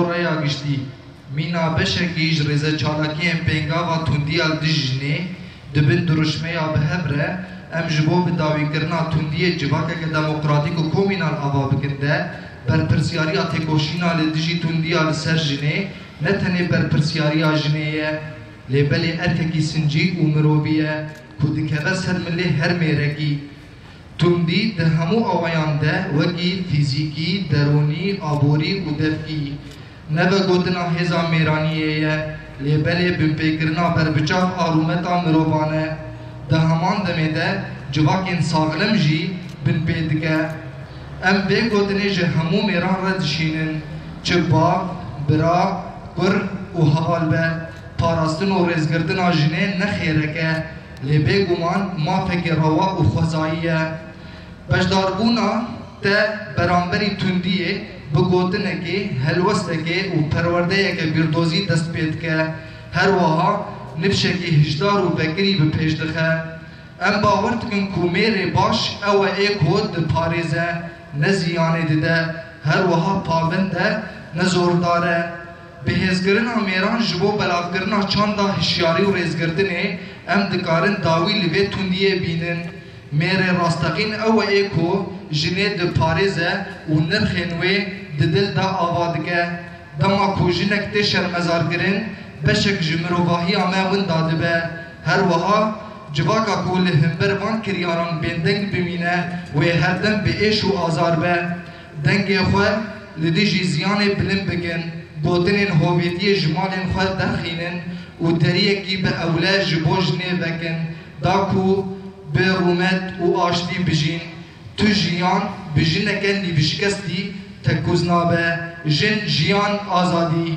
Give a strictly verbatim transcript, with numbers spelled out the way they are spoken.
Rêya giştî, mîna beşekî ji rêzeçalakiyên pêngava tundiya li dijî jinê di bin dirûşmeya bi hev re, em ji bo bidawîkirina tundiyê civakeke demokratîk û komînal ava bikin de, berpirsiyariya têkoşîna li dijî tundiya li ser jinê ne tenê berpirsiyariya jinê ye, lê belê erkekî sincî û mirovî ye ku dikeve ser milê her mêrekî. Tundî di hemû awayan de wekî fîzîkî, derûnî, aborî û devkî ne vegotina hêza mêraniyê ye, lê belê binpêkirina berbiçav a rûmeta mirovan e. Di heman demê de civakên saxlem jî binpê dike. Em vê gotinê ji hemû mêran re dişînin, çi bav, bira, kur û heval be, parastin û rêzgirtina jinê ne xêrek e, lê bêguman mafekî rewa û xwezayî ye. Beşdarbûna te beramberî tundiyê bi gotinekê, helwestekê û perwerdeyeke bîrdozî dest pê dike. Her wiha nifşekî hişdar û vekirî bi pêş dixe. Em bawer dikin ku mêrê baş ew e ê ku diparêze, ne ziyanê dide, her wiha pavend e, ne zordar e. Bihêzkirina mêran ji bo belavkirina çanda hişyarî û rêzgirtinê em dikarin dawî li vê tundiyê bînin. Mêrê rasteqîn ew e ê ku jinê diparêze û nirxên wê di dil de ava dike. Dema ku jinek tê şermezarkirin, beşek ji mirovahiya me winda dibe. Her wiha civaka ku li hember van kiryaran bêdeng bimîne, wê her dem bi êş û azar be. Dengê xwe li dijî ziyanê bilind bikin, gotinên hovêtiyê ji malên xwe derxînin û deriyekî bi ewle ji bo jinê vekin, da ku bi rûmet û aştî bijîn. Tu jiyan bi jineke nîvşikestî tekûz nabe. Jin, jiyan, azadî.